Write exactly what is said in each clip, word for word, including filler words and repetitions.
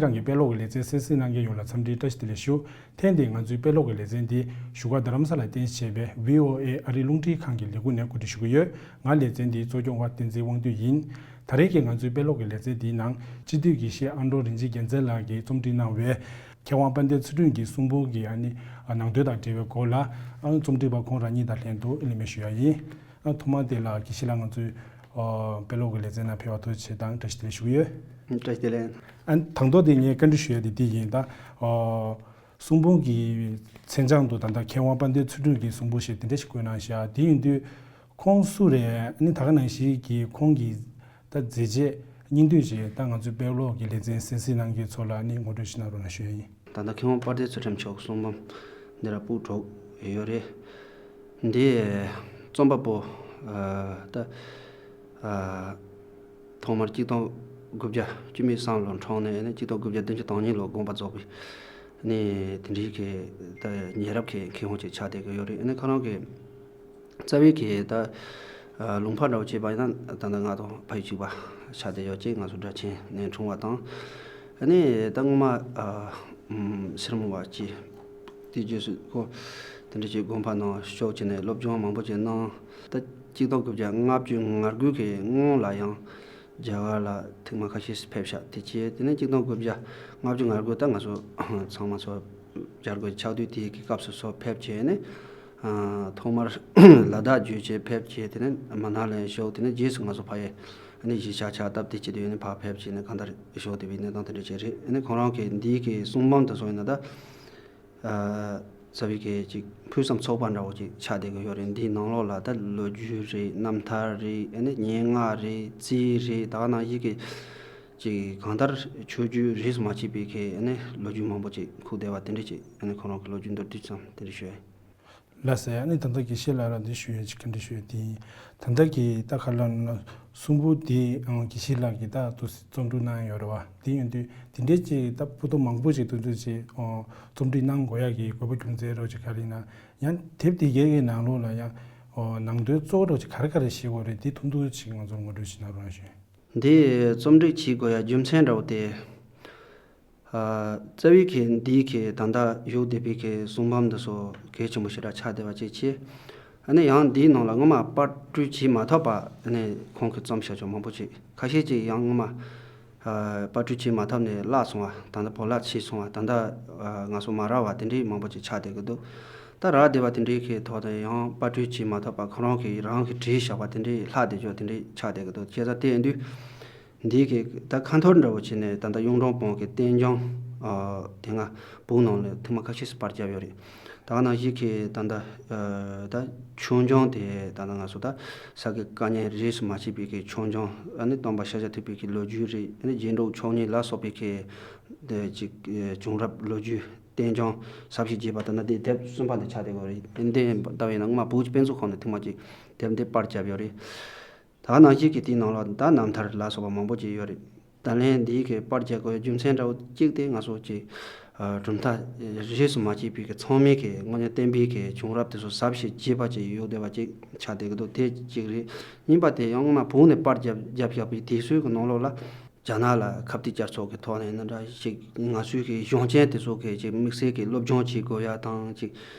ཁང་གི་དཔེ་ཀློག་གི་ལེ་ཚན་གསན་གཟིགས་གནང་མཁན་ཡོངས་ལ་འཚམས་འདྲིའི་བཀྲ་ཤིས་བདེ་ལེགས་ཞུ། ཐེངས་འདིའི་ང་ཚོའི་དཔེ་ཀློག་གི་ལེ་ཚན་འདི་བཞུགས་སྒར་རྡ་རམ་ས་ལར་རྟེན་གཞི་བྱས་པའི་བྷི་ཨོ་ཨེ་ཨ་རིའི་རླུང་འཕྲིན་ཁང་གི་ལས་ཁུངས་ནས་གོ་སྒྲིག་ཞུ་གི་ཡོད། ང་ལེ་ཚན་འདིའི་གཙོ་སྐྱོང་བ་བསྟན་འཛིན་དབང་འདུས་ཡིན། ད་རེས་ཀྱི་ང་ཚོའི་དཔེ་ཀློག་གི་ལེ་ཚན་འདིའི་ནང་སྤྱི་འཐུས་དགེ་བཤེས་ཨ་འབྲུག་རིན་ཆེན་རྒྱལ་མཚན་ལགས་ཀྱིས་རྩོམ་སྒྲིག་གནང་བའི་མཁས་དབང་དཔལ་ལྡན་ཚུལ་ཁྲིམས་ཀྱི་གསུང་འབུམ་གྱི་ཨ་ནི་ནང་དོན་དང་འབྲེལ་བའི་སྐོར་ལ་ཨ་རྩོམ་སྒྲིག་པ་ཁོང་རང་ཉིད་དང་ལྷན་དུ་གླེང་མོལ་ཞུ་ཡ་ཡིན། ཨ་ཐོག་མར་དེ་ལ་དགེ་བཤེས་ལགས་ང་ཚོའི་ཨ་དཔེ་ཀློག་གི་ལེ་ཚན་ནང་ཕེབས་པར་ཐུགས་རྗེ་ཆེ་དང་བཀྲ་ཤིས་བདེ་ལེགས་ཞུ་གི་ཡོད། བཀྲ་ཤིས་བདེ་ལེགས། ཨ་དང་ཐོག་དེ་ངས་བཀའ་འདྲི་ཞུ་ཡ་དེ་འདི་ཡིན། ད་ཨ་གསུང་འབུམ་གྱི་མཚན་བྱང་དུ་ད་ལྟ་མཁས་དབང་དཔལ་ལྡན་ཚུལ་ཁྲིམས་ཀྱི་གསུང་འབུམ་ཞེས་དེ་འདྲ་ཞིག་བཀོད་གནང་བཞག་དེ་ཡིན་དུས་ཁོང་སུ་རེད། ཨ་ནི་ད་ག་ནང་བཞིན་གྱི་ཁོང་གི་ད་མཛད་རྗེས་སྙིང་བསྡུས་ཅིག་ད་ང་ཚོའི་དཔེ་ཀློག་གི་ལེ་ཚན་གསན་གཟིགས་གནང་མཁན་ཚོ་ལ་ཨ་ནི་ངོ་སྤྲོད་ཞིག་གནང་རོགས་གནང་ཞུ་ཡ་ཡིན། ད་ལྟ་མཁས་དབང་དཔལ་ལྡན་ཚུལ་ཁྲིམས་མཆོག་གསུང་འབུམ་འདི་ར་སྤུ་གྲོགས་ཡོད་རེད། འདི་རྩོམ་པ་པོ་ཨ་ད་ཨ་ཐོག་མར་གཅིག་སྟོང་དགུ་བརྒྱ་བཅུ་མེད་གསུམ་ལོར་འཁྲུངས་ནས་ནས་གཅིག་སྟོང་དགུ་བརྒྱ་བདུན་ཅུ་དོན་གཉིས་ལོར་དགོངས་པ་རྫོགས་པའི་ནས་དེ་འདྲའི་གི་ད་ཉེ་རབས་ཀྱི་མཁས་དབང་ཅིག་ཆགས་བསྡད་ཀྱི་ཡོད་རེད། ཨ་ནི་ཁོ་རང་གི་རྩ་བའི་གི་ད་ལུང་པ་འདྲ་བོ་བྱས་པ་ཡིན་ན་ད་ལྟ་ང་དང་ཕ་ཡུལ་གཅིག་པ་ཆགས་བསྡད་ཡོད་ཅེས་ང་ཚོ་སྦྲ་ཆེན་ནས་འཁྲུངས་པ་དང་། ཨ་ནི་ད་སྔོན་མ་ཨ་ཨམ་སེར་མོ་བ་ཅིག་དེ་རྗེས་སུ་ཁོ་དེ་འདྲ་ཅིག་དགོན་པ་ནང་ཤོག་བྱས་ནས་སློབ་སྦྱོང་མང་པོ་ཅིག་གནང་། ད་གཅིག་སྟོང་དགུ་བརྒྱ་ལྔ་བཅུ་ང་དགུ་གི་སྔོན་ལ་ཡང་རྒྱ་གར་ལ་ཐེངས་མ་ཁ་ཤས་ཕེབས་ཤག་དེ་རྗེས་དེ་ནས་གཅིག་སྟོང་དགུ་བརྒྱ་ལྔ་བཅུ་ང་དགུ་ད་ང་ཚོ་ཚང་མ་ཚོ་སྦྱར་དགོས་ཆགས་དུས་དེའི་གི་སྐབས་སུ་ཚོ་ཕེབས་བྱས་ནས་ཨ་ཐོག་མར་ལ་དྭགས་བརྒྱུད་བྱས་ཕེབས་བྱས་དེ་ནས་མ་ན་ལ་ཡང་ཤོག་དེ་ནས་རྗེས་སུ་ང་ཚོ་ཕ་ཡུལ་ཨ་ནི་གཞིས་ཆགས་ཕྱག་བཏབ་དེ་བྱེད་དུས་ཨ་ནི་ཕར་ཕེབས་བྱས་ནས་གང་ལྟར་ཤོག་དེ་བའི་གནས་སྟངས་དེ་འདྲ་བྱས་རེད། ཨ་ནི་ཁོང་རང་གི་འདིའི་གི་གསུང་འབུམ་དེ་ཚོ་ཡིན་ན་ད། རྩ་བའི་གི་ཅིག་ཕུན་སུམ་ཚོགས་པ་འདྲ་བོ་ཅིག་ཆགས་བསྡད་ཀྱི་ཡོད་རེད། འདིའི་ནང་ལོགས་ལ་ད་ལོ་རྒྱུས་རེད། རྣམ་ཐར་རེད། ཨ་ནི་སྙན་ངག་རེད། རྩིས་རེད། ད་ག་ནང་བཞིན་གི་ཅིག་གང་ལྟར་ཆོས་བརྒྱུད་རིས་སུ་མ་ཆད་པའི་གི་ཨ་ནི་ལོ་རྒྱུས་མང་པོ་ཅིག་ཁུག་བསྡད་པ་དེ་འདྲ་ཅིག་ཨ་ནི་ཁོ་རང་གི་ལོ་རྒྱུས་མདོར་བསྡུས་ཙམ་དེ་འདྲ་ཞུ་ཡ་ཡིན། ལགས་སོ། ཨ་ནི་ད་ལྟ་དགེ་བཤེས་ལགས་རང་འདི་ཞུ་ཡ་ཅིག་བཀའ་འདྲི་ཞུ་ཡ་དེ་ཡིན། ད་ལྟ་གི་ད་ག་ལ་ན་གསུང་འབུམ་དེ་ཨང་དགེ་བཤེས་ལགས་ཀྱིས་ད་དུ་རྩོམ་སྒྲིག་གནང་ཡོད་རེད་བ། དེ་ཡིན་དུས་དེ་འདྲའི་ཅིག་ད་སྤུ་མདོག་མང་པོ་ཅིག་ཏུ་འདུག་ཅིག་ཨང་རྩོམ་སྒྲིག་གནང་དགོས་ཡ་གི་དགོས་པ་རྒྱུ་མཚན་རོགས་ཅིག་ག་རེ་ཡིན་ན། ཡང་དེབ་དེ་གའི་གི་ནང་ལོགས་ལ་ཡང་ཨོ་ནང་དོན་གཙོ་བོ་རོགས་ཅིག་ག་རེ་ག་རེ་བཤད་དགོས་རེད། དེ་ཐུང་ཐུང་ཅིག་ང་ཚོར་ངོ་སྤྲོད་ཅིག་གནང་རོགས་ཞུ། འདི་རྩོམ་སྒྲིག་བྱེད་དགོས་ཡ་རྒྱུ་མཚན་འདྲ་བོ་དེ། ཨ་རྩ་བའི་གི་འདིའི་གི་ད་ལྟ་བཞུགས་བསྡད་པའི་གི་གསུང་འབུམ་འདི་ཚོ་གལ་ཆེན་པོ་ཞེ་དྲག་ཆགས་བསྡད་པ་ཅིག་བྱས། ཨ་ནི་ཡང་འདིའི་ནང་ལ་སྔོན་མ་པར་སྐྲུན་བྱས་མ་ཐུབ་པ་ཨ་ནི་ཁོང་གིས་རྩོམ་བཞག་ཆོག་མང་པོ་ཅིག་ཁ་ཤས་ཅིག་ཡང་སྔོན་མ་ཨ་པར་སྐྲུན་བྱས་མ་ཐུབ་ནས་བརླག་སོང་བ། ད་ལྟ་བོར་བརླག་ཕྱིན་སོང་བ། ད་ལྟ་ཨ་ང་ཚོ་མ་རག་པ་དེ་འདྲའི་མང་པོ་ཅིག་ཆགས་བསྡད་ཀྱི་འདུག་ད་རག་བསྡད་པ་དེ་འདྲའི་གི་ཐོག་ནས་ཡང་པར་སྐྲུན་བྱས་མ་ཐུབ་པ་ཁོ་རང་གིས་རང་གིས་བྲིས་བཞག་པ་དེ་འདྲའི་ལྷག་བསྡད་ཆོག་དེ་འདྲའི་ཆགས་བསྡད་ཀྱི་འདུག་བྱས་ཙང་དེ་ཡིན་དུས། འདི་གི་ད་ཁ་འཐོར་འདྲ་བོ་བྱས་ནས་ད་ལྟ་གཡུང་དྲུང་བོན་གྱི་རྟེན་འབྱུང་ཨ་དེ་སྔ་བོད་ནང་ལ་ཐེངས་མ་ཁ་ཤས་སུ་པར་བརྒྱབ་ཡོད་རེད། ད་ག་ནང་བཞིན་གྱི་ད་ལྟ་ཨ་ད་ཆོས་འབྱུང་དེ་ད་ལྟ་ང་ཚོ་ད་ས་དགེ་བཀའ་རྙིང་རིས་སུ་མ་ཆད་པའི་གི་ཆོས་འབྱུང་། ཨ་ནི་སྟོན་པ་ཤཱཀྱ་ཐུབ་པའི་གི་ལོ་རྒྱུས་རེད། ཨ་ནི་རྗེས་འགྲོ་ཆོས་ཉིད་ལ་སོགས་པའི་གི་དེ་ཅིག་བྱུང་རབས་ལོ་རྒྱུས་རྟེན་འབྱུང་ཟབ་ཞིང་རྒྱས་པ་ད་ལྟ་དེ་དེབ་གསུམ་པ་འདི་ཆགས་བསྡད་ཡོད་རེད། འདི་ལྟ་བས་ན་སྔོན་མ་བོད་ཀྱི་དཔེ་མཛོད་ཁང་ནས་ཐེངས་མ་ཅིག་དེབ་འདི་པར་བརྒྱབ་ཡོད་རེད། ད་ནང་བཞིན་གྱི་དེའི་ནང་ལ་ད་རྣམ་ཐར་ལ་སོགས་པ་མང་པོ་ཅིག་ཡོད་རེད། ད་ལན་འདིའི་གི་པར་རྒྱག་དགོས་རྒྱུ་མཚན་འདྲ་བོ་གཅིག་དེ་ང་ཚོ་ཅིག་ཨ་གྲུབ་མཐའ་རིས་སུ་མ་ཆད་པའི་གི་ཚང་མའི་གི་དངོས་གནས་བསྟན་པའི་གི་བྱུང་རབས་དེ་ཚོ་ཟབ་ཞིང་རྒྱས་པ་ཅིག་ཡོད་བསྡད་པ་ཅིག་ཆགས་བསྡད་ཀྱི་འདུག་དེ་གཅིག་རེད། གཉིས་པ་དེ་ཡང་སྔོན་མ་བོད་ནས་པར་རྒྱབ་རྒྱབ་བཞག་པའི་དུས་ཚོད་ཀྱི་ནང་ལོགས་ལ་རྒྱ་ནག་ལ་ཁ་གཏད་བཅག་སོགས་ཀྱི་ཐོག་ནས་ནི་འདྲ་ཞིག་ང་ཚོའི་གི་གཞུང་ཆེན་དེ་ཚོ་གི་ཅིག་དམིགས་བསལ་གྱི་སློབ་སྦྱོང་བྱེད་དགོས་ཡ་དང་ཅིག་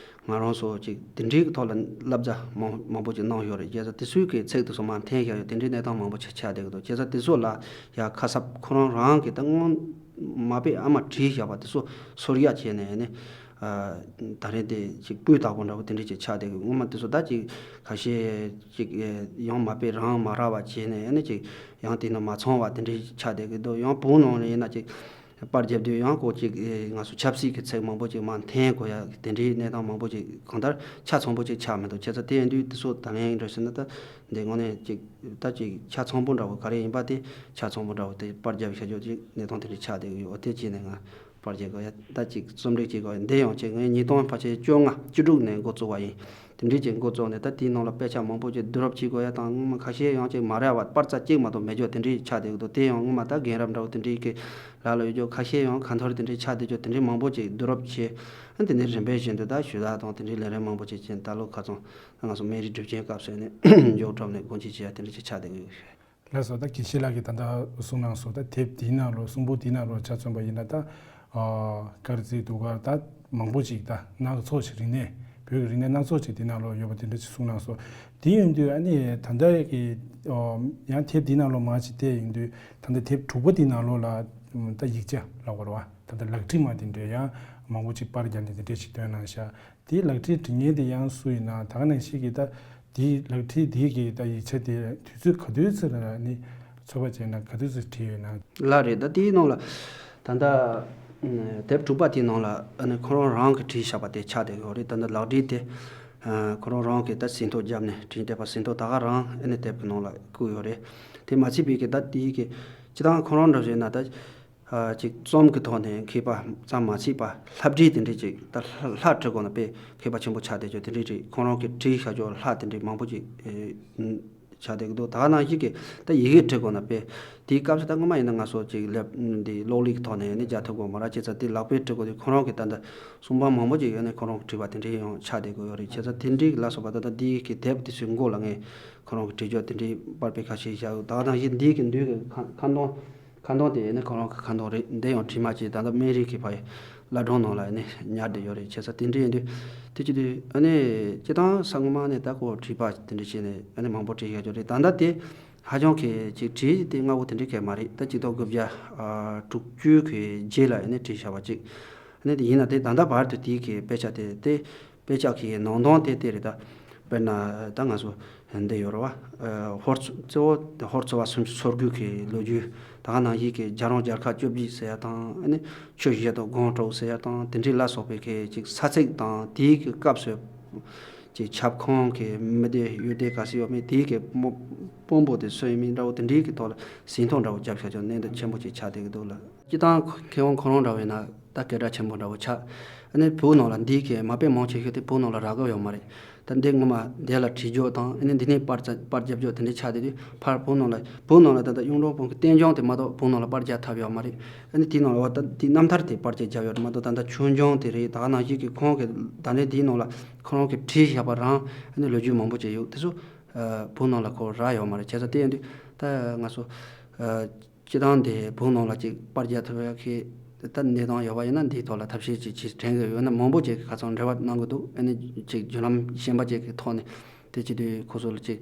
ང་རང་ཚོ་ཅིག་དེ་འདྲའི་གི་ཐོག་ལ་བསླབ་བྱ་མང་མང་པོ་ཅིག་གནང་ཡོད་རེད། བྱས་ཙང་དེ་ཚོའི་གི་ཚིག་དེ་ཚོ་མར་འཐེན་བཞག་ཡོད། དེ་འདྲའི་གནས་སྟངས་མང་པོ་ཅིག་ཆགས་བསྡད་ཀྱི་འདུག་བྱས་ཙང་དེ་ཚོ་ལ་ཡ་ཁ་གསབ་ཁོ་རང་རང་གི་ད་སྔོན་མ་དཔེ་ཨ་མ་བྲིས་བཞག་པ་དེ་ཚོ་སོར་ཡ་བྱས་ནས་ནི་ཨ་ད་རེས་དེ་ཅིག་སྤུས་དག་པོ་འདྲ་བོ་དེ་འདྲ་ཅིག་ཆགས་བསྡད་ཀྱི། སྔོན་མ་དེ་ཚོ་ད་ཅིག་ཁ་ཤས་ཅིག་ཡང་མ་དཔེ་རང་མ་རག་པ་བྱས་ནས་ནི་ཅིག་ཡང་དེ་ནི་མ་ཚང་བ་དེ་འདྲ་ཆགས་བསྡད་ཀྱི་འདུག་ཡང་བོད་ནང་ནས་ཡིན་ན་ཅིག་པར་རྒྱབ་དུས་ཡང་ཁོ་ཅིག་ཨེ་ང་ཚོ་ཆབ་སྲིད་ཀྱི་ཚིག་མང་པོ་ཅིག་མར་འཐེན་དགོས་ཡ་དེ་འདྲའི་གནས་སྟངས་མང་པོ་ཅིག་གང་ལྟར་ཆ་ཚང་པོ་ཅིག་ཆགས་མི་འདུག་བྱས་ཙང་དེ་ཡིན་དུས་དེ་ཚོ་ད་ལན་འདྲ་ཞིག་ན་ད་འདི་དངོས་གནས་ཅིག་ད་ཅིག་ཆ་ཚང་པོ་འདྲ་བོ་ག་རེ་ཡིན་པ་དེ་ཆ་ཚང་པོ་འདྲ་བོ་དེ་པར་རྒྱབ་བཞག་རྒྱུ་ཅིག་གནས་སྟངས་དེ་འདྲ་ཆགས་བསྡད་ཀྱི་ཡོད། འོ་དེ་བྱས་ནས་ང་པར་རྒྱག་དགོས་ཡ་ད་ཅིག་རྩོམ་སྒྲིག་བྱེད་དགོས་ཡ་འདི་ཡང་ཅིག་ངས་ཉིས་སྟོང་ཕལ་ཆེར་བཅོ་ལྔ་བཅུ་དྲུག་ནས་འགོ་བཙུགས་པ་ཡིན། དེ་འདྲའི་ཅིག་འགོ་བཙུགས་ནས་ད་དེའི་ནང་ལ་དཔེ་ཆ་མང་པོ་ཅིག་བསྡུ་རུབ་བྱེད་དགོས་ཡ་དང་སྔོན་མ་ཁ་ཤས་ཡང་ཅིག་མ་རག་པ་པར་རྩ་གཅིག་མ་གཏོགས་མེད་རྒྱུ་དེ་འདྲའི་ཆགས་བསྡད་ཀྱི་འདུག་དེ་ཡང་སྔོན་མ་ད་རྒན་རབས་འདྲ་བོ་དེ་འདྲའི་གི་ལག་ལ་ཡོད་རྒྱུ་ཁ་ཤས་ཡང་ཁ་འཐོར་དེ་འདྲའི་ཆགས་བསྡད་རྒྱུ་དེ་འདྲའི་མང་པོ་ཅིག་བསྡུ་རུབ་བྱས། ཨ་དེ་ནས་རིམ་པས་བཞིན་དུ་ད་ཞུ་དག་དང་དེ་འདྲའི་ལས་རིམ་མང་པོ་ཅིག་བྱས་ད་ལོ་ཁ་སང་ང་ཚོ་སྨན་རིའི་སྒྲུབ་ཆེན་སྐབས་སུ་ནས་མགྱོགས་གྲོམ་ནས་དགོངས་གཅིག་བྱས་ཡ་དེ་འདྲ་ཅིག་ཆགས་བསྡད་ཀྱི་ཡོད། ལགས་སོ། ད་དགེ་བཤེས་ལགས་ཀྱིས་ད་ལྟ་གསུངས་གནང་སོང་། ད་དེབ་འདིའི་ནང་ལོགས་གསུང་འབུམ་འདིའི་ནང་ལོགས་ཆ་མཚོན་པ་ཡིན་ན། ད་ཨ་ཀར་རྩིས་གདུགས་དཀར་ད་མང་པོ་ཅིག་ད་སྣ་ཚོགས་ཤིག་རིག་གནས་བོད་ཀྱི་རིག་གནས་སྣ་ཚོགས་ཅིག་འདི་ནང་ལོགས་ཡོད་པ་དེ་འདྲ་ཅིག་གསུངས་གནང་སོང་། དེ་ཡིན་དུས་ཨ་ནི་ད་ལྟ་གི་ཨ་ཡང་དེབ་འདིའི་ནང་ལོགས་མང་ཅིག་བལྟས་ཡིན་དུས། ད་ལྟ་དེབ་དྲུག་པ་འདིའི་ནང་ལོགས་ལ་ད་ཡིག་ཆ་ལབ་དགོས་རེད་བ། ད་ལྟ་ལག་བྲིས་མ་དེ་འདྲའི་ཡང་མང་པོ་ཅིག་པར་རྒྱག་ནས་དེ་འདྲ་ཞིག་བཏོན་གནང་ཤག། དེའི་ལག་བྲིས་འབྲི་མཁན་དེ་ཡང་སུ་ཡིན་ན། ད་ག་ནང་བཞིན་གྱི་ད་དེའི་ལག་བྲིས་དེ་གི་ད་ཡིག་ཆ་དེ་དུས་ཚོད་ག་དུས་ཚོད་ལ་ནི་ཚོད་དཔག་བྱས་ན་ག་དུས་ཚོད་བྲིས་ཡོད་ན། ལགས་རེད། ད་དེའི་ནང་ལ་ད་ལྟ་དེབ་དྲུག་པ་དེའི་ནང་ལ་ཨ་ནི་ཁོ་རང་རང་གིས་བྲིས་བཞག་པ་དེ་ཆགས་བསྡད་ཡོད་རེད། ད་ལྟ་ལག་བྲིས་དེ་ཁོ་རང་རང་གིས་ད་ཟིན་ཐོ་བརྒྱབ་ནས་བྲིས་བསྡད་པ། ཟིན་ཐོ་ད་ག་རང་ཨ་ནི་དེབ་ཀྱི་ནང་ལ་བཀོད་ཡོད་རེད། དེ་མ་ཚད་པའི་གི་ད་དེའི་གི་སྤྱིར་བཏང་ཁོ་རང་འདྲ་བྱས་ན་ད། ཅིག་རྩོམ་གྱི་ཐོག་ནས་མཁས་པ་ཙམ་མ་ཚད་པ་ལྷ་བྲིས་དེ་འདྲས་ཅིག་ད་ལྷ་ལྷ་བྲིས་དགོས་ན་དཔེ་མཁས་པ་ཆེན་པོ་ཆགས་བསྡད་ཆོག་དེ་འདྲས་ཅིག་ཁོང་རང་གིས་བྲིས་བཞག་ཆོག་ལྷ་དེ་འདྲས་མང་པོ་ཅིག་ཆགས་བསྡད་ཀྱི་འདུག། ད་ག་ནང་བཞིན་གྱི་ད་ཡི་གེ་བྲིས་དགོས་ན་དཔེ་དེའི་སྐབས་སུ་ད་སྔོན་མ་ཡིན་ན་ང་ཚོ་ཅིག་ལབ་འདི་གློག་ཀླད་ཀྱི་ཐོག་ནས་ནི་རྒྱག་ཐུབ་ཀྱི་མ་རེད། བྱས་ཙང་དེ་ལག་པས་བྲིས་དགོས་དུས་ཁོང་རང་གིས་ད་ལྟ་གསུང་འབུམ་མང་པོ་ཅིག་ཡོད་ནས་ཁོང་རང་གིས་བྲིས་པ་དེ་འདྲས་ཡང་ཆགས་བསྡད་ཀྱི་ཡོད་རེད། བྱས་ཙང་དེ་འདྲས་ལ་སོགས་པ་ད་ལྟ་འདི་གི་དེབ་དེ་ཚོའི་མགོ་ལ་ངས་ཁོང་རང་གིས་བྲིས་ཆོག་དེ་འདྲས་པར་དཔེ་ཁ་ཤས་བཞག་ཡོད། ད་ག་ནང་བཞིན་འདི་གི་མདུན་གྱི་ཁ་ཁ་འདོན། ཁ་འདོན་དེ་ནི་ཁོ་རང་གི་ཁ་འདོན་རེད། འདི་ཡང་བྲིས་མ་བྱས། ད་ལྟ་སྨན་རིའི་གི་ཕ་ཡི་བླ་སྒྲུང་ནང་ལ་ནི་ཉར་བསྡད་ཡོད་རེད། བྱས་ཙང་དེ་འདྲ་ཡིན་དུས་དེ་བྱེད་དུས་ཨ་ནི་སྤྱིར་བཏང་ས་སྔོན་མ་ནས་ད་ཁོ་བྲིས་པ་དེ་འདྲ་བྱས་ནས་ཨ་ནི་མང་པོ་བྲིས་ཡོད་རྒྱུ་རེད། ད་ལྟ་དེ་ཧ་ཅང་གི་ཅིག་བྲིས་དེ་སྔ་པོ་དེ་འདྲ་གས་མ་རེད། ད་གཅིག་སྟོང་དགུ་བརྒྱ་དྲུག་ཅུ་གི་རྗེས་ལ་ཨ་ནི་བྲིས་བཞག་པ་ཅིག། ཨ་ནི་དེ་ཡིན་ན་དེ་ད་ལྟ་བར་དུ་དེའི་གི་དཔེ་ཆ་དེ་དེ། དཔེ་ཆ་གི་ནང་དོན་དེ་དེ་རེད་ད། དཔེར་ན་ད་ང་ཚོ་འདི་ཡོད་རེད་བ། ཧོར་གཙོ་བོ་ཧོར་ཚོ་བ་སུམ་ཅུ་སོ་དགུ་གི་ལོ་རྒྱུས། ད་ག་ནང་བཞིན་གྱི་རྒྱལ་རོང་རྒྱལ་ཁབ་བཅོ་བརྒྱད་ཟེར་ཡ་དང་། ཨ་ནི་ཆུ་བཞི་དང་སྒང་དྲུག་ཟེར་ཡ་དང་དེ་འདྲའི་ལ་སོགས་པའི་གི་ཅིག་ས་ཚིགས་དང་དེའི་གི་སྐབས་སུ་ཅིག་ཁྱབ་ཁོངས་ཀྱི་མི་སྡེ་ཡུལ་སྡེ་ག་ཚོད་ཡོད་མེད། དེའི་གི་དཔོན་པོ་དེ་སུ་ཡིན་མིན་འདྲ་བོ་དེ་འདྲའི་གི་ཐོག་ལ་ཟིན་ཐོ་འདྲ་བོ་བརྒྱབ་བཞག་ཀྱང་གནད་འགག་ཆེན་པོ་ཅིག་ཆགས་བསྡད་ཀྱི་འདུག་ལ། སྤྱིར་བཏང་མཁས་དབང་ཁོང་རང་འདྲ་བས་ན་ད་སྐད་གྲགས་ཆེན་པོ་འདྲ་བོ་ཆགས། ཨ་ནི་བོད་ནང་ལ་འདི་གས་མ་དཔེ་མང་ཆེ་ཤོས་དེ་བོད་ནང་ལ་རག་གི་ཡོད་མ་རེད། ད་འདི་ངོ་མ་འདི་ལ་བྲིས་འཇོག་དང་ཨ་ནི་འདི་ནས་པར་ཙ་པར་རྒྱབ་འཇོག་དེ་འདྲ་ཆགས་བསྡད་དུས་ཕར་བོད་ནང་ལ་བོད་ནང་ལ་ད་ལྟ་གཡུང་དྲུང་བོན་གྱི་བསྟན་སྦྱོང་དེ་མ་གཏོགས་བོད་ནང་ལ་པར་རྒྱག་ཐབས་ཡོད་མ་རེད། ཨ་ནི་དེའི་ནང་ལ་འོ་ད་དེའི་རྣམ་ཐར་དེ་པར་རྒྱག་རྒྱབ་ཡོད་མ་གཏོགས། ད་ལྟ་ཆོས་འབྱུང་དེ་རེད། ད་ག་ནང་བཞིན་གྱི་ཁོང་གི་ད་ནི་དེའི་ནང་ལ་ཁོ་རང་གིས་བྲིས་བཞག་པ་རང་ཨ་ནི་ལོ་རྒྱུས་མང་པོ་ཅིག་ཡོད། དེ་ཚོ་བོད་ནང་ལ་ཁོ་རག་ཡོད་མ་རེད། བྱས་ཙང་དེ་ཡིན་དུས་ད་ང་ཚོ། སྤྱིར་བཏང་དེ་བོད་ནང་ལ་ཅིག་པར་རྒྱག་ཐུབ་ཡག་གི་ད་གནས་སྟངས་ཡོད་པ་ཡིན་ན་འདིའི་ཐོག་ལ་ཐབས་ཤེས་ཅིག་ཅིག་དྲན་གྱི་ཡོད་ན། མང་པོ་ཅིག་གིས་ཁ་སང་འབྲེལ་བ་གནང་གི་འདུག། ཨ་ནི་ཅིག་བརྒྱུད་ལམ་གཞན་པ་ཅིག་གི་ཐོག་ནས་དེ་བྱེད་དུས་ཁོ་ཚོ་ལ་ཅིག་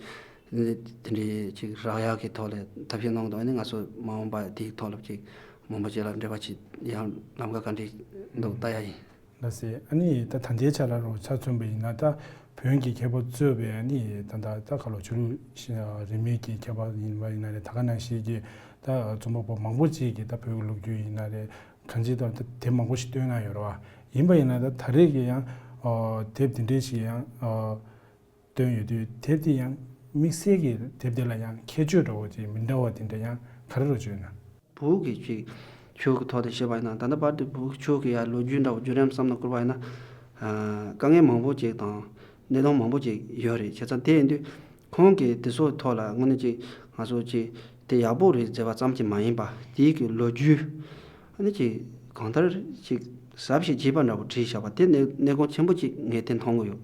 དེ་འདྲའི་ཅིག་རག་ཡག་གི་ཐོག་ལ་ཐབས་ཤེས་གནང་གི་འདུག། ཨ་ནི་ང་ཚོ་མ་འོངས་པ་དེའི་ཐོག་ལ་ཅིག་མང་པོ་ཅིག་ལ་འབྲེལ་བ་ཅིག་ཡང་ལམ་ཁ་ག་འདྲ་འདུག་ལྟ་ཡག་ཡིན། ལགས་སེ། ཨ་ནི་ད་ད་ལྟའི་ཆ་ལ་རོགས་ཆ་མཚོན་པ་ཡིན་ན། ད་བོན་གྱི་མཁས་པ་གཙོས་པའི་ཨ་ནི་ད་ད་ད་ག་ལོ་ཆོས་ལུགས་རིས་མེད་ཀྱི་མཁས་པ་ཡིན་པ་ཡིན་ན་རེད། ད་ག་ནང་བཞིན་གྱི་ད་རྩོམ་པ་པོ་མང་པོ་ཅིག་གིས་ད་བོད་ཀྱི་ལོ་རྒྱུས་ཡིན་ན་རེད། གང་ཅི་ད་ད་དེབ་མང་པོ་ཞིག་བཏོན་གནང་ཡོད་རེད་བ། ཡིན་པ་ཡིན་ན་ད་ད་རེས་ཀྱི་ཡང་ཨོ་དེབ་དེ་འདྲའི་ཞིག་ཡང་ཨོ་བཏོན་ཡོད་དུས། དེབ་དེ་ཡང་དམིགས་བསལ་གྱི་དེབ་དེ་ལ་ཡང་ཁྱད་ཆོས་འདྲ་བོ་ཅིག་མི་འདྲ་བ་དེ་འདྲ་ཡང་ག་རེ་རོ་བརྗོད་ན། བོད་ཀྱི་ཅིག་ཆོས་ཀྱི་ཐོག་ཏུ་བཤད་པ་ཡིན་ན། ད་ལྟ་བར་དུ་བོད་ཀྱི་ཆོས་ཀྱི་ཡ་ལོ་རྒྱུས་འདྲ་བོ་བརྒྱུད་རིམ་བསམ་བློ་བསྐོར་བ་ཡིན་ན། ཨ་དཀའ་ངལ་མང་པོ་ཅིག་དང་གནད་དོན་མང་པོ་ཅིག་ཡོད་རེད། བྱས་ཙང་དེ་ཡིན་དུས་ཁོང་གིས་དེ་ཚོའི་ཐོག་ལ་དངོས་གནས་ཅིག་ང་ཚོ་ཅིག་དེ་ཡག་པོ་རེད་ཟེར་བ་ཙམ་གྱིས་མ་ཡིན་པ། དེའི་གི་ལོ་རྒྱུས་ཨ་ནི་ཅིག་གང་ལྟར་ཅིག་ཟབ་ཞིང་རྒྱས་པ་འདྲ་བོ་བྲིས་བཞག་པ་དེ་གནད་གནད་འགག་ཆེན་པོ་ཅིག་ངས་དེ་མཐོང་གི་ཡོད།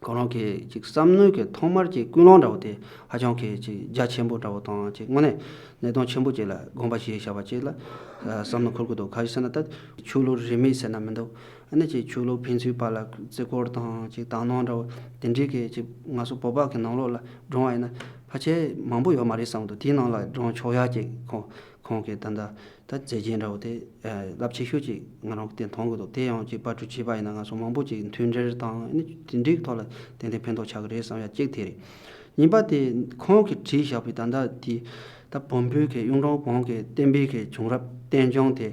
ཁོ་རང་གི་ཅིག་བསམ་མནོའི་གི་ཐོག་མར་གྱི་ཀུན་སློང་འདྲ་བོ་དེ་ཧ་ཅང་གི་ཅིག་རྒྱ་ཆེན་པོ་འདྲ་བོ་དང་། ཅིག་དངོས་གནས་གནད་དོན་ཆེན་པོ་ཅིག་ལ་དགོངས་པ་བཞེས་བཞག་པ་ཅིག་ལ་ཨ་བསམ་བློ་འཁོར་གི་འདུག། ག་རེ་ཟེར་ན་ད་ཆོས་ལུགས་རིས་མེད་ཟེར་ན་མི་འདུག། ཨ་ནི་ཅིག་ཆོས་ལུགས་ཕན་ཚུན་བར་ལ་བརྩི་བཀུར་དང་ཅིག་དག་སྣང་འདྲ་བོ་དེ་འདྲའི་གི་ཅིག་ང་ཚོ་བོད་པ་གི་ནང་ལོགས་ལ་སྒྲུང་བ་ཡིན་ན་ཕལ་ཆེར་མང་པོ་ཡོད་མ་རེད་བསམ་གི་འདུག། དེའི་ནང་ལ་སྒྲུང་ཆོག་ཡག་ཅིག་ཁོང་ཁོང་གི་ད་ལྟ། ད་མཛད་རྗེས་འདྲ་བོ་དེ་རླབས་ཆེ་ཤོས་ཅིག་ང་རང་གིས་དེ་མཐོང་གི་འདུག། དེ་ཡང་ཅིག་པར་སྐྲུན་བྱས་པ་ཡིན་ན་ང་ཚོ་མང་པོ་ཅིག་མཐུན་སྒྲིལ་དང་ཨ་ནི་དེ་འདྲའི་ཐོག་ལ་ཏན་ཏན་ཕན་ཐོགས་ཆགས་ཀྱི་རེད་བསམ་ཡ་གཅིག་དེ་རེད། གཉིས་པ་དེ་ཁོང་གིས་བྲིས་བཞག་པའི་ད་ལྟ་དེ་ད་བོན་པོའི་གི་གཡུང་དྲུང་བོན་གྱི་བསྟན་པའི་གི་བྱུང་རབས་བསྟན་སྦྱོང་དེ་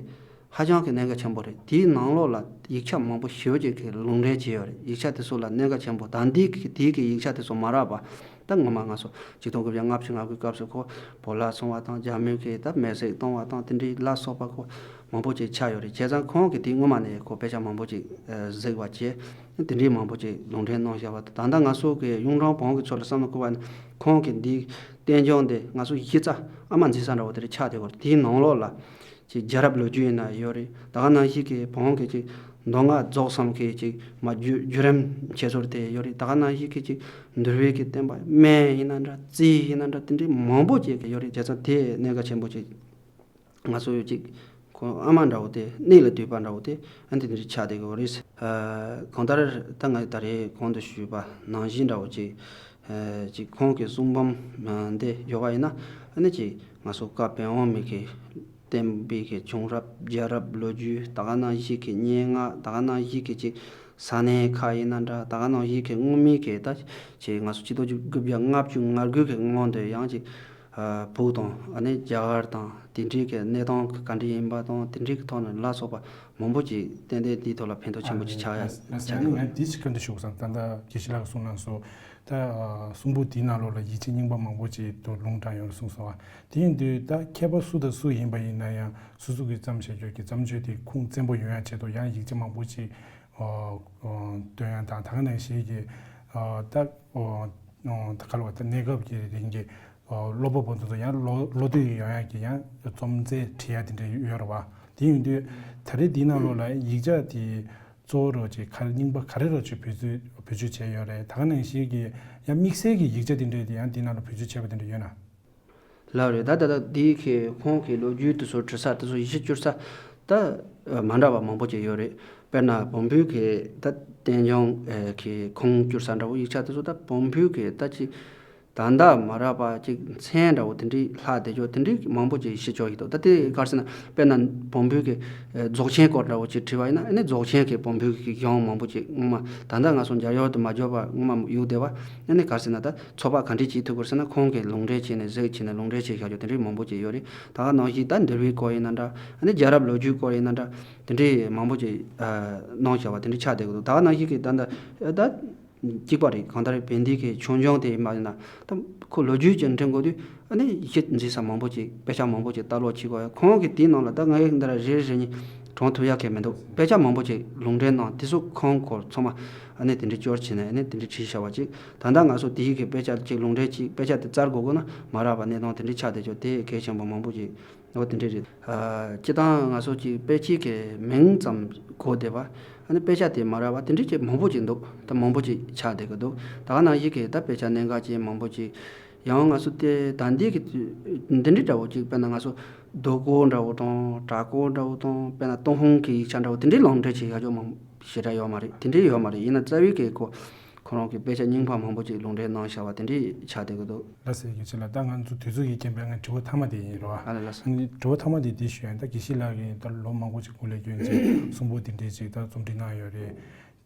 ཧ་ཅང་གི་གནད་འགག་ཆེན་པོ་རེད། དེའི་ནང་ལོགས་ལ་ཡིག་ཆ་མང་པོ་ཞེ་པོ་ཅིག་གི་ལུང་འདྲེན་བྱས་ཡོད་རེད། ཡིག་ཆ་དེ་ཚོ་ལ་གནད་འགག་ཆེན་པོ་ད་འདི་གི་དེའི་གི་ཡིག་ཆ་དེ་ཚོ་མ་རག་པ། ད་ངོ་མ་ང་ཚོ་ཆིག་སྟོང་དགུ་བརྒྱ་ལྔ་བཅུ་ང་དགུའི་སྐབས་སུ་ཁོ་བོད་ལ་སོང་བ་དང་རྒྱ་མི་གིས་ད་མེ་བསྲེགས་གཏོང་བ་དང་དེ་འདྲའི་ལ་སོགས་པ་ཁོ་མང་པོ་ཅིག་ཆགས་ཡོད་རེད། བྱས་ཙང་ཁོང་གིས་དེ་སྔོན་མ་ནས་ཁོ་དཔེ་ཆ་མང་པོ་ཅིག་གཟིགས་པ་བྱས། དེ་འདྲའི་མང་པོ་ཅིག་ལུང་འདྲེན་གནང་བཞག་པ་དང་། ད་ལྟ་ང་ཚོ་གི་གཡུང་དྲུང་བོན་གྱི་ཚོ་ལ་བསམ་བློ་བསྐོར་བ་ན་ཁོང་གིས་འདི་བསྟན་སྦྱོང་འདི་ང་ཚོ་གཞི་རྩ་ཨ་མ་འཛིན་ས་འདྲ་བོ་དེ་རེད་ཆགས་བསྡད་ཡོད་རེད། དེའི་ནང་ལོགས་ལ་ཅིག་རྒྱལ་རབས་ལོ་རྒྱུས་ཡིན་ན་ཡོད་རེད། ད་ག་ནང་བཞིན་གྱི་བོན་གྱི་ཅིག་ མདོ་སྔགས་རྫོགས་སམ་གྱི་ཅིག་མ་བརྒྱུད་བརྒྱུད་རིམ་ཁྱེད་ཚོར་དེ་ཡོད་རེད། ད་ག་ནང་བཞིན་གྱི་ཅིག་འདུལ་བའི་གི་བསྟན་པ་སྨན་ཡིན་ན་འདྲ། རྩིས་ཡིན་ན་འདྲ། དེ་འདྲའི་མང་པོ་ཅིག་ཡོད་རེད། བྱས་ཙང་དེ་གནད་འགག་ཆེན་པོ་ཅིག་ང་ཚོ་ཡོད་ཅིག་ཁོང་ཨ་མ་འདྲ་བོ་དེ་གནས་ལ་སྡོད་པ་འདྲ་བོ་དེ་ཨ་འདི་འདྲ་ཆགས་བསྡད་ཀྱི་ཡོད་རེད། ཨ་གང་ལྟར་ད་ང་ད་རེས་གོང་དུ་ཞུས་པ་ནང་བཞིན་འདྲ་བོ་ཅིག་ཨ་ཅིག་ཁོང་གི་གསུང་འབུམ་འདི་ཡོད་པ་ཡིན་ན་ཨ་ནི་ཅིག་ང་ཚོ་བཀའ་བོད་དབང་མི་གི་བསྟན་པའི་གི་བྱུང་རབས། རྒྱལ་རབས་ལོ་རྒྱུས། ད་ག་ནང་བཞིན་གྱི་སྙན་ངག། ད་ག་ནང་བཞིན་གྱི་ཅིག་ས་གནས་ཁག་ཡིན་ན་འདྲ། ད་ག་ནང་བཞིན་གྱི་སྔོན་མའི་གི་ད་ཅིག་ང་ཚོ་ཆིག་སྟོང་དགུ་བརྒྱ་ལྔ་བཅུ་ང་དགུ་གི་སྔོན་དུ་ཡང་ཅིག་ཨ་བོད་དང་ཨ་ནི་རྒྱ་གར་དང་དེ་འདྲའི་གི་གནས་སྟངས་ག་འདྲ་ཡིན་པ་དང་། དེ་འདྲའི་གི་ཐོག་ནས་ལ་སོགས་པ་མང་པོ་ཅིག་ཏན་ཏན་དེའི་ཐོག་ལ་ཕན་ཐོགས་ཆེན་པོ་ཅིག་ཆགས་ཡ་ཆགས་ཀྱི་ཡོད། ང་དེ་ཅིག་བཀའ་འདྲི་ཞུ་དགོས་བསམ། ད་ལྟ་དགེ་བཤེས་ལགས་གསུངས་གནང་སོང་། ད་ཨ་གསུང་འབུམ་དེའི་ནང་ལོགས་ལ་ཡིག་ཆ་རྙིང་པ་མང་པོ་ཅིག་ཏུ་ལུང་དྲངས་ཡོད་གསུངས་སོང་བ། དེ་ཡིན་དུས་ད་མཁས་པ་སུ་དང་སུ་ཡིན་པ་ཡིན་ན་ཡང་སོ་སོ་གིས་བརྩམས་བཞག་རྒྱུ་གི་བརྩམས་ཆོས་དེ་ཁུངས་བཙན་པོ་ཡོང་ཡ་ཆེད་དུ་ཡང་ཡིག་ཆ་མང་པོ་ཅིག་ཨོ་ཨོ་འདོན་ཡ་དང་། ད་ག་ནང་བཞིན་གྱི་ཨོ་ད་ཨོ་ཨོ་ད་ག་ལ་བ་ད་གནས་སྐབས་ཀྱི་རིང་གི་ཨོ་སློབ་པ་པོ་ཚོ་ཡང་བློ་བློ་འདོད་ཡོང་ཡ་གི་ཡང་རྩོམ་རྩལ་བྲིས་ཡ་དེ་འདྲ་ཡོད་རེད་བ། དེ་ཡིན་དུས་ད་རེས་འདིའི་ནང་ལོགས་ལ་ཡིག་ཆ་དེ་གཙོ་བོ་རོ་ཅིག་ག་རེ་རྙིང་པ་ག་རེ་རོ་ཅིག་བེད་སྤྱོད་བེད་སྤྱོད་བྱས་ཡོད་རེད། ད་ག་ནང་བཞིན་གྱི་ཡང་དམིགས་བསལ་གྱི་ཡིག་ཆ་དེ་འདྲ་དེ་ཡང་འདི་ནང་ལ་བེད་སྤྱོད་བྱས་པ་དེ་འདྲ་ཡོད་ན། ལགས་རེད། ད་ད་ལྟ་འདི་གི་ཁོང་གི་ལོ་རྒྱུས་དེ་ཚོ་བྲི་ས་དེ་ཚོ་ཡིག་ཆ་བསྒྱུར་ས་ད་མ་འདྲ་བ་མང་པོ་ཅིག་ཡོད་རེད། དཔེར་ན་བོན་པོའི་གི་ད་བསྟན་སྐྱོང་གི་ཁུངས་བསྒྱུར་ས་འདྲ་བོ་ཡིག་ཆ་དེ་ཚོ་ད་བོན་པོའི་གི་ད་ཅིག་ད་ལྟ་མ་རག་པ་ཅིག་མཚན་འདྲ་བོ་དེ་འདྲའི་ལྷག་བསྡད་ཀྱོག་དེ་འདྲའི་མང་པོ་ཅིག་ཤེས་ཆོག་གི་འདུག་ད་དེ་ག་རེ་ཟེར་ན་དཔེར་ན་བོན་པོའི་གི་རྫོགས་ཆེན་སྐོར་འདྲ་བོ་ཅིག་བྲིས་པ་ཡིན་ན་ཨ་ནི་རྫོགས་ཆེན་གྱི་བོན་པོའི་གི་གཞུང་མང་པོ་ཅིག་སྔོན་མ་ད་ལྟ་ང་ཚོ་འཇམ་དབྱངས་དུ་མ་འཇོག་པ་སྔོན་མ་ཡོད་བསྡད་པ་ཨ་ནི་ག་རེ་ཟེར་ན་ད་ཚོད་དཔག་ག་འདྲས་བྱེད་ཐུབ་དགོས་ཟེར་ན་ཁོང་གིས་ལུང་འདྲེན་བྱས་ནས་གཟིགས་བྱས་ནས་ལུང་འདྲེན་བྱས་བཞག་རྒྱུ་དེ་འདྲའི་མང་པོ་ཅིག་ཡོད་རེད། ད་ག་ནང་བཞིན་ད་འདུལ་བའི་སྐོར་ཡིན་ན་འདྲ་ཨ་ནི་རྒྱལ་རབས་ལོ་རྒྱུས་སྐོར་ཡིན་ན་འདྲ་དེ་འདྲའི་མང་པོ་ཅིག་གནང་བཞག་པ་དེ་འདྲའི་ཆགས་བསྡད་ཀྱི་འདུག་ད་ག་ནང་བཞིན་གྱི་ད་ད་ད། གཅིག་པ་རེད། གང་ལྟར་བན་དེ་གའི་ཆོས་འབྱུང་དེ་མ་ཡིན་ན་ད་ཁོ་ལོ་རྒྱུས་ཀྱི་འཕྲིན་སྐོར་དུས་ཨ་ནི་གཞི་འཛིན་ས་མང་པོ་ཅིག་དཔེ་ཆ་མང་པོ་ཅིག་ལྟ་ཀློག་བྱེད་དགོས་ཡ། ཁོང་གི་དེའི་ནང་ལ་ད་ང་ཡི་འདི་ར་རེ་རེ་གཉིས་གྲོངས་ཐུབ་ཡ་གལ་མི་འདུག་དཔེ་ཆ་མང་པོ་ཅིག་ལུང་འདྲེན་གནང་དེ་ཚོ་ཁོང་སྐོར་ཚང་མ་ཨ་ནི་དེ་འདྲའི་སྐྱོར་བྱས་ནས་ཨ་ནི་དེ་འདྲའི་བྲིས་བཞག་པ་ཅིག་ད་ལྟ་ང་ཚོ་དེའི་གི་དཔེ་ཆ་ཅིག་ལུང་འདྲེན་ཅིག་དཔེ་ཆ་དེ་བཙལ་དགོས་དགོས་ན་མ་རག་པ་གནས་སྟངས་དེ་འདྲའི་ཆགས་བསྡད་ཆོག་དེ་གལ་ཆེན་པོ་མང་པོ་ཅིག་འོ་དེ་འདྲ་རེད། ཨ་སྤྱིར་བཏང་ང་ཚོ་གཅིག་དཔེ་ཆའི་གི་མིང་ཙམ་གོ་བསྡད་པ། ཨ་ནི་དཔེ་ཆ་དེ་མ་རག་པ་དེ་འདྲ་གཅིག་མང་པོ་ཅིག་འདུག་ད་མང་པོ་ཅིག་ཆགས་བསྡད་ཀྱི་འདུག་ད་ག་ནང་བཞིན་གྱི་ད་དཔེ་ཆ་གནད་འགག་ཅན་མང་པོ་ཅིག་ཡང་ང་ཚོ་དེ་ད་འདི་གི་འདི་འདྲའི་འདྲ་བོ་ཅིག་དཔེར་ན་ང་ཚོ་རྡོ་བརྐོས་འདྲ་བོ་དང་བྲག་བརྐོས་འདྲ་བོ་དང་དཔེར་ན་ཏུན་ཧོང་གི་ཡིག་ཆ་འདྲ་བོ་དེ་འདྲའི་ལུང་འདྲེན་བྱེད་ཡག་ཅོག་མང་ཞེ་དྲག་ཡོད་མ་རེད། དེ་འདྲའི་ཡོད་མ་རེད། ཡིན་ན་རྩ་བའི་གི་ཁོ་ཁོ་རང་གི་དཔེ་ཆ་རྙིང་པ་མང་པོ་ཅིག་ལུང་འདྲེན་གནང་བཞག་པ་དེ་འདྲའི་ཆགས་བསྡད་ཀྱི་འདུག་ལགས་སོ། དགེ་བཤེས་ལགས། ད་ང་ཚོ་དུས་ཚོད་ཀྱི་རྐྱེན་པས་ང་དྲི་བ་མཐའ་མ་དེ་ཡིན་རོ། ཨ་ལ་ལགས་སོ། ཨ་ནི་དྲི་བ་མཐའ་མ་དེ་འདི་ཞུ་ཡ་ཡིན། ད་དགེ་བཤེས་ལགས་ཀྱིས་ད་ལོ་མང་པོ་ཅིག་སྐུ་ལས་བསྐྱོན་རྗེས་གསུང་འབུམ་དེ་འདྲའི་ཅིག་ད་རྩོམ་སྒྲིག་གནང་ཡོད་རེད།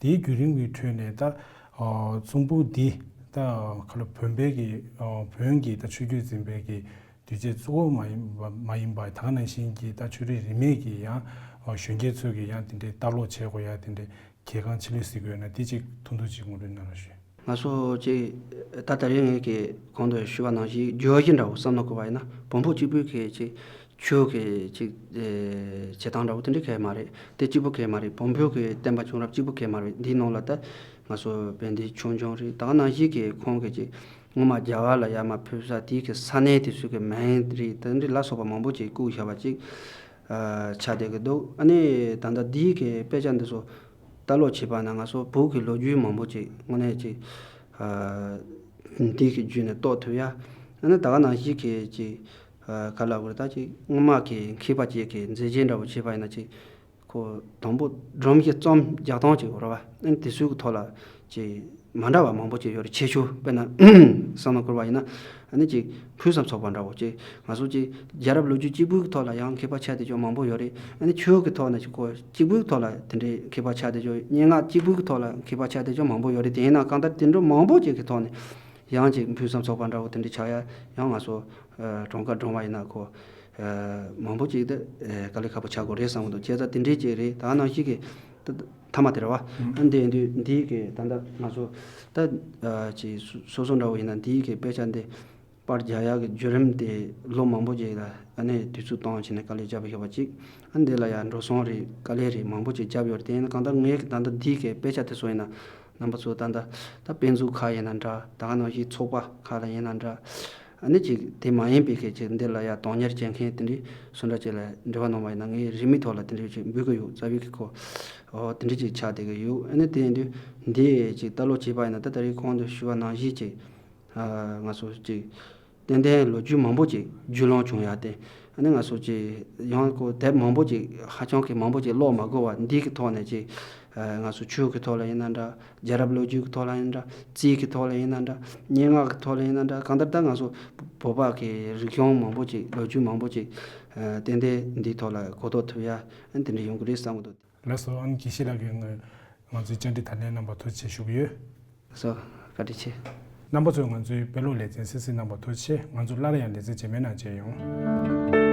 དེའི་བརྒྱུད་རིམ་གྱི་ཁྲོད་ནས་ད་ཨ་གསུང་འབུམ་འདི་ད་ག་ལ་བོན་པའི་གི་ཨ་བོན་གྱི་ད་ཆོས་བརྒྱུད་འཛིན་པའི་གི་དུས་ཆེན་གཙོ་བོ་མ་ཡིན་པ་མ་ཡིན་པ་ད་ག་ནང་བཞིན་གྱི་ད་ཆོས་རིག་རིས་མེད་ཀྱི་ཡང་ཨ་གཞོན་སྐྱེས་ཚོས་ཀྱི་ཡང་དེ་འདྲའི་ལྟ་ཀློག་བྱེད་དགོས་ཡ་དེ་འདྲའི་གལ་འགངས་ཆེ་ལོས་གཟིགས་དགོས་ན་དེ་གཅིག་ཐུང་ཐུང་གཅིག་ངོ་སྤྲོད་གནང་རོགས་ཞུ། ང་ཚོ་གཅིག་ད་ད་རེས་ངས་ཀྱི་གོང་དུ་ཞུས་པ་ནང་བཞིན་བརྗོད་གཞི་འདྲ་བོ་བསམ་བློ་འཁོར་བ་ཡིན་ན་བོན་པོ་གཅིག་པུའི་གི་གཅིག་ཆོས་ཀྱི་གཅིག་ཨེ་བྱེད་སྟངས་འདྲ་བོ་དེ་འདྲ་གལ་མ་རེད། དེ་གཅིག་པུ་གལ་མ་རེད། བོན་པོའི་གི་བསྟན་པ་བྱུང་རབས་གཅིག་པུ་གལ་མ་རེད། འདིའི་ནང་ལ་ད་ང་ཚོ་བན་དེ་ཆོས་འབྱུང་རེད། ད་ག་ནང་བཞིན་གྱི་ཁོང་གི་གཅིག་སྔོན་མ་རྒྱ་གར་ལ་ཡར་མར་ཕེབས་ས་དེའི་གི་ས་གནས་དེ་ཚོའི་གི་མིང་རེད། དེ་འདྲ་ལ་སོགས་པ་མང་པོ་ཅིག་བཀོད་བཞག་པ་ཅིག་ཨ་ཆགས་བསྡད་ཀྱི་འདུག་ཨ་ནི་ད་ལྟ་འདིའི་གི་དཔེ་ཆ་འདི་ཚོ་ལྟ་ཀློག་བྱས་པ་ན་ང་ཚོ་བོད་ཀྱི་ལོ་རྒྱུས་མང་པོ་ཅིག་དངོས་གནས་ཅིག་ཨ་འདི་གི་བརྒྱུད་ནས་རྟོགས་ཐུབ་ཡ། ཨ་ནི་ད་ག་ནང་བཞིན་གྱི་ཅིག་ཨ་ག་ལབ་དགོས་རེད། ད་ཅིག་སྔོན་མ་གི་མཁས་པ་ཅིག་གི་མཛད་རྗེས་འདྲ་བོ་བྱས་པ་ཡིན་ན་ཅིག་ཁོ་དང་པོ་སྒྲོམ་གཞི་རྩོམ་རྒྱག་སྟངས་ཅིག་ཡོད་རེད་བ། ཨ་ནི་དེ་ཚོའི་གི་ཐོག་ལ་ཅིག་མ་འདྲ་བ་མང་པོ་ཅིག་ཡོད་རེད། ཁྱད་ཆོས་དཔེར་ན་བསམ་བློ་འཁོར་བ་ཡིན་ན་ཨ་ནི་ཅིག་ཕུན་སུམ་ཚོགས་པ་འདྲ་བོ་ཅིག་ང་ཚོ་ཅིག་རྒྱལ་རབས་ལོ་རྒྱུས་གཅིག་པུའི་ཐོག་ལ་ཡང་མཁས་པ་ཆགས་བསྡད་ཆོག་མང་པོ་ཡོད་རེད། ཨ་ནི་ཆོས་ཀྱི་ཐོག་ནས་ཅིག་ཁོ་གཅིག་པུའི་ཐོག་ལ་དེ་འདྲའི་མཁས་པ་ཆགས་བསྡད་ཆོག་སྙན་ངག་གཅིག་པུའི་ཐོག་ལ་མཁས་པ་ཆགས་བསྡད་ཆོག་མང་པོ་ཡོད་རེད། དེ་ཡིན་ན་གང་ལྟར་དེ་འདྲ་མང་པོ་ཅིག་གི་ཐོག་ནས་ཡང་ཅིག་ཕུན་སུམ་ཚོགས་པ་འདྲ་བོ་དེ་འདྲ་ཆགས་ཡ་ཡང་ང་ཚོ་ཨ་གྲངས་ཀ་བགྲང་བ་ཡིན་ན་ཁོ་ཨ་མང་པོ་ཅིག་དེ་ཨ་དཀའ་ལས་ཁག་པོ་ཆགས་དགོས་རེད་བསམ་གི་འདུག་བྱས་ཙང་དེ་འདྲའི་ཅིག་རེད། ད་ག་ནང་བཞིན་གྱི་ད་མཐའ་མ་དེ་རེད་བ། ཨ་འདི་ཡིན་དུས་འདིའི་གི་ད་ལྟ་ང་ཚོ་ད་ཨ་ཅིག་སོ་སོ་འདྲ་བོ་ཡིན་ན་འདིའི་གི་དཔེ་ཆ་འདི་པར་རྒྱག་ཡག་གི་བརྒྱུད་རིམ་དེ་ལོ་མང་པོ་ཅིག་ལ་ཨ་ནི་དུས་ཚོད་བཏང་བྱས་ནས་དཀའ་ལས་བརྒྱབ་ཡོད་པ་ཅིག་ཨ་འདི་ལ་ཡང་འགྲོ་སོང་རེད་དཀའ་ལས་རེད་མང་པོ་ཅིག་བརྒྱབ་ཡོད་རེད། དེ་ཡིན་ན་གང་ལྟར་ངས་ད་ལྟ་འདིའི་གི་དཔེ་ཆ་དེ་ཚོ་ཡིན་ན་རྣམ་པ་ཚོ་ད་ལྟ་ད་དཔེ་མཛོད་ཁག་ཡིན་ན་འདྲ། ད་ག་ནང་བཞིན་ཚོགས་པ་ཁག་ལ་ཡིན་ན་འདྲ། ཨ་ནི་ཅིག་དེ་མ་ཡིན་པའི་གི་ཅིག་འདི་ལ་ཡང་དོན་གཉེར་བྱེད་མཁན་དེ་འདྲའི་སུ་འདྲ་ཅིག་ལ་འབྲེལ་བ་གནང་བ་ཡིན་ན་ངས་རིན་མེད་ཐོག་ལ་དེ་འདྲའི་ཅིག་འབུལ་གི་ཡོད། རྩ་བའི་གི་ཁོ་ ཨོ་དེ་འདྲ་ཅིག་ཆགས་བསྡད་ཀྱི་ཡོད། ཨ་ནི་དེ་ཡིན་དུས་འདི་ཅིག་ལྟ་ཀློག་བྱས་པ་ཡིན་ན་ད་ད་རེས་གོང་དུ་ཞུས་པ་ནང་བཞིན་ཅིག་ང་ཚོ་ཅིག་ཏན་ཏན་ལོ་རྒྱུས་མང་པོ་ཅིག་བརྒྱུད་ལམ་བྱུང་ཡ་དེ། ཨ་ནི་ང་ཚོ་ཅིག་ཡང་ཁོ་དེབ་མང་པོ་ཅིག་ཧ་ཅང་གི་མང་པོ་ཅིག་ཀློག་མ་དགོས་པ་འདི་གི་ཐོག་ནས་ཅིག་ང་ཚོ་ཆོས་ཀྱི་ཐོག་ལ་ཡིན་ན་འདྲ། རྒྱལ་རབས་ལོ་རྒྱུས་ཀྱི་ཐོག་ལ་ཡིན་ན་འདྲ། རྩིས་ཀྱི་ཐོག་ལ་ཡིན་ན་འདྲ། སྙན་ངག་གི་ཐོག་ལ་ཡིན་ན་འདྲ། གང་ལྟར་ད་ང་ཚོ་བོད་པ་གི་རིག་གཞུང་མང་པོ་ཅིག་ལོ་རྒྱུས་མང་པོ་ཅིག་ཏན་ཏན་འདིའི་ཐོག་ལ་གོ་རྟོགས་ཐུབ་ཡ་དེ་འདྲ་ཡོང་གི་རེད་བསམ་གི་འདུག། ལགས་སོ། ཨ་ནི་དགེ་བཤེས་ལགས་ཀྱིས་ང་ང་ཚོའི་བཅར་འདྲི་དང་ལེན་གནང་བར་ཐུགས་རྗེ་ཆེ་ཞུ་གི་ཡོད། ལགས་སོ། བཀའ་དྲིན་ཆེ། རྣམ་པ་ཚོས་ང་ཚོའི་དཔེ་ཀློག་ལེ་ཚན་གསན་གཟིགས་གནང་བར་ཐུགས་རྗེ་ཆེ། ང་ཚོ་སླར་ཡང་ལེ་ཚན་རྗེས་མའི་ནང་མཇལ་ཡོང་།